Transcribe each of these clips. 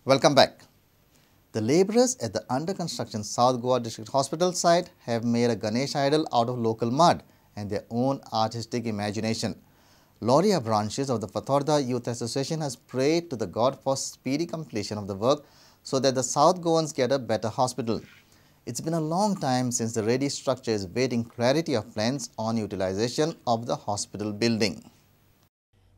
Welcome back. The labourers at the under construction South Goa District Hospital site have made a Ganesh idol out of local mud and their own artistic imagination. Lauria branches of the Fatorda Youth Association has prayed to the God for speedy completion of the work so that the South Goans get a better hospital. It's been a long time since the ready structure is waiting clarity of plans on utilization of the hospital building.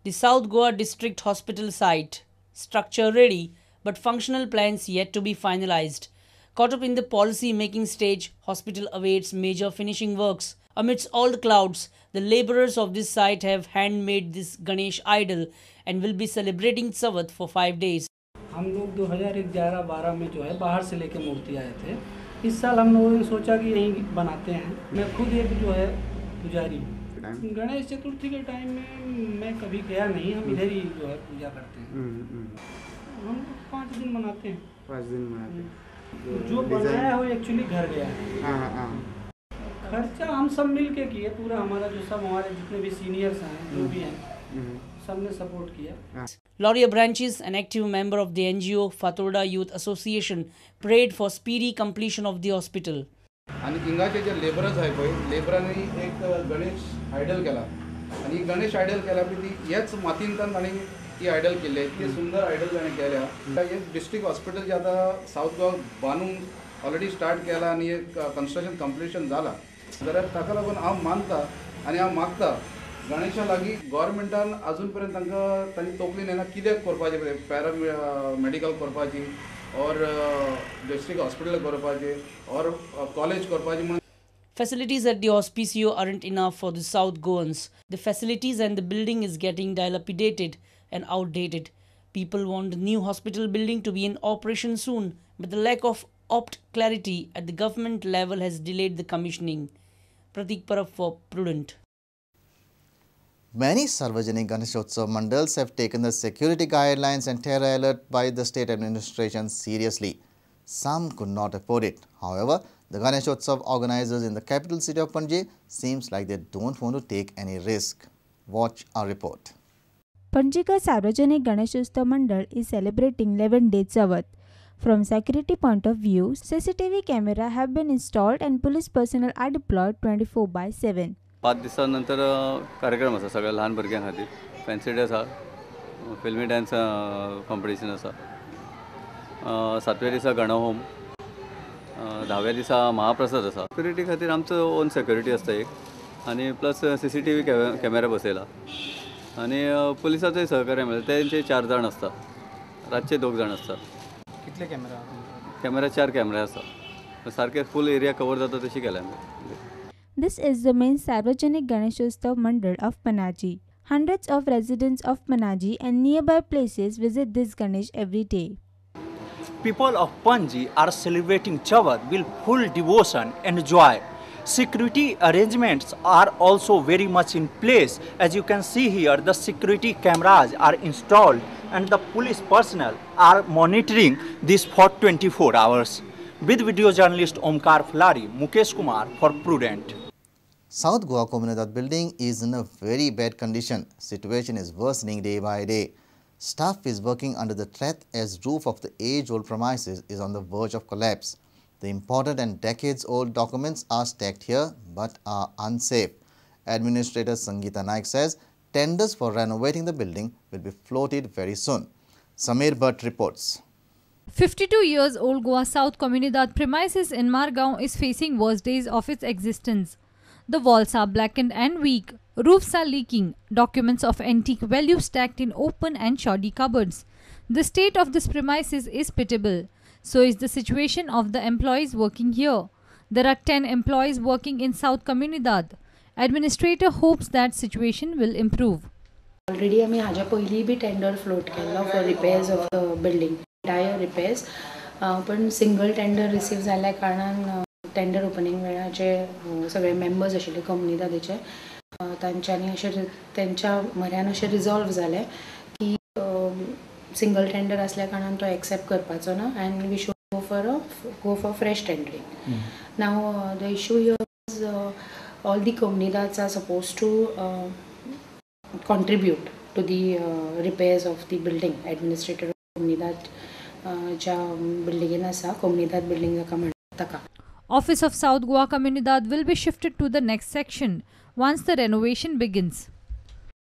The South Goa District Hospital site, structure ready, but functional plans yet to be finalized. Caught up in the policy making stage, hospital awaits major finishing works. Amidst all the clouds, the laborers of this site have handmade this Ganesh idol and will be celebrating Chavath for 5 days. हम लोग 2011-12 में जो है बाहर से लेके मूर्ति आए थे। इस साल हम लोगों ने सोचा कि यहीं बनाते हैं। मैं खुद एक जो है पुजारी हूँ। गणेश चतुर्थी के टाइम में मैं कभी गया नहीं, हम इधर ही जो है पूजा करते हैं। हम 5 दिन मनाते हैं। 5 दिन मनाते हैं। जो बनाया हो एक्चुअली घर गया है। हाँ। खर्चा हम सब मिल के किए, पूरा हमारा जो सब हमारे जितने भी सीनियर्स हैं जो भी हैं सबने सपोर्ट किया। Lauria Branches, an active member of the NGO Fatorda Youth Association, prayed for speedy completion of the hospital. आणि हिंगाचे जे लेबरर्स आहे पळय, लेबरांनी एक गणेश आयडल केला आणि गणेश आयडल केला पळय ती ह्याच मातींतल्यान तांणी ती आयडल केली, इतकी सुंदर आयडल ताणें केल्या। एक डिस्ट्रिक्ट हॉस्पिटल जे आतां सावथ गोवा बांदूंक ऑलरेडी स्टार्ट केला आनी एक कन्स्ट्रक्शन कंप्लिशन जाला, जाल्यार ताका लागून हांव मानता आनी हांव मागता गणेशा लागीं गव्हर्मेंटान अजून पर्यंत तांकां तांची तकली नेना कित्याक करपाचें, पॅरा मेडिकल करपाची और डिस्ट्रिक्ट हॉस्पिटल करपाचें और कॉलेज करपाचें म्हणून। Facilities at the hospicio aren't enough for the South Goans. The facilities and the building is getting dilapidated and outdated. People want the new hospital building to be in operation soon, but the lack of opt clarity at the government level has delayed the commissioning. Pratik Parab for Prudent. Many Sarvajanik Ganeshotsav mandals have taken the security guidelines and terror alert by the state administration seriously. Some could not afford it. However, the Ganeshotsav organizers in the capital city of Panaji seems like they don't want to take any risk. Watch our report. Panjikar Sarvajanik Ganeshotsav Mandal is celebrating 11-day Chavath. From security point of view, CCTV camera have been installed and police personnel are deployed 24/7. 5 दिसां नंतर कार्यक्रम आसा सगळ्या ल्हान भुरग्यां खातीर। Fancy dress आसा, filmi dance competition आसा। 7व्या दिसा गणहोम, 10व्या दिसा महाप्रसाद आसा। सिक्युरिटी खातीर आमचो ओन सेक्युरिटी आसता एक, आनी प्लस CCTV camera बसयला आनी पुलिसाचोय सहकार्य मेळटा। तेंचे 4 जाण आसता, रातचे 2 जाण आसता। कितले कॅमेरा? कॅमेरा 4 कॅमेरा आसा, सारके फूल एरिया कवर जाता तशी केल्या आमी। This is the main Sarvajanik Ganeshotsav Mandal of Panaji. Hundreds of residents of Panaji and nearby places visit this Ganesh every day. People of Panaji are celebrating Chavath with full devotion and joy. Security arrangements are also very much in place. As you can see here, the security cameras are installed and the police personnel are monitoring this for 24 hours. With video journalist Omkar Fulari, Mukesh Kumar for Prudent. South Goa Comunidade building is in a very bad condition. Situation is worsening day by day. Staff is working under the threat as roof of the age-old premises is on the verge of collapse. The important and decades-old documents are stacked here but are unsafe. Administrator Sangeeta Naik says tenders for renovating the building will be floated very soon. Samir Bhatt reports. 52 years old Goa South Comunidade premises in Margao is facing worst days of its existence. The walls are blackened and weak, roofs are leaking, documents of antique value stacked in open and shoddy cupboards. The state of this premises is pitiable. So is the situation of the employees working here. There are 10 employees working in South Comunidade. Administrator hopes that situation will improve. Already आमी हाज्या पयलीं बी tender float केल्लो for repairs of the building, entire repairs, पण single tender receive जाल्ल्या कारणान tender opening वेळार जे सगळे members आशिल्ले कम्युनिदादीचे तांच्यांनी अशें तेंच्या म्हऱ्यान अशें रिजॉल्व जालें की सिंगल टेंडर आसल्या कारणान तो एक्सेप्ट करपाचो ना and we should go for fresh tendering. Now the issue here is all the comunidades are suppose to contribute to the repairs of the building. Administrator of Comunidade ज्या बिल्डिंगेन आसा, comunidade building जाका म्हणटा ताका. Office of South Goa Comunidade will be shifted to the next section once the renovation begins.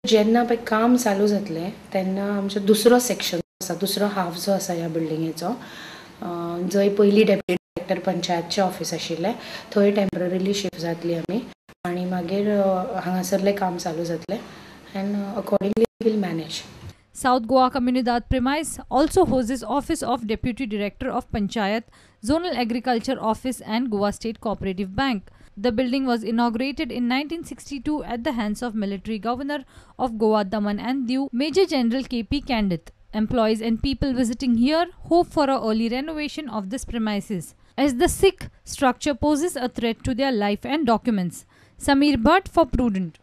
जेन्ना पळय काम चालू जातलें तेन्ना आमचो दुसरो सेक्शन आसा, दुसरो हाफ जो आसा ह्या बिल्डिंगेचो, जंय पयलीं डेप्युटी डायरेक्टर पंचायतचें ऑफिस आशिल्लें थंय टेम्पररीली शिफ्ट जातली आमी आनी मागीर हांगासरलें काम चालू जातलें and accordingly will manage. South Goa Comunidade premise also houses Office of Deputy Director of Panchayat, Zonal Agriculture Office and Goa State Cooperative Bank. The building was inaugurated in 1962 at the hands of Military Governor of Goa, Daman and Diu, Major General K.P. Candeth. Employees and people visiting here hope for an early renovation of this premises, as the sick structure poses a threat to their life and documents. Samir Bhatt for Prudent.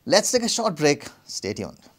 Let's take a short break. Stay tuned.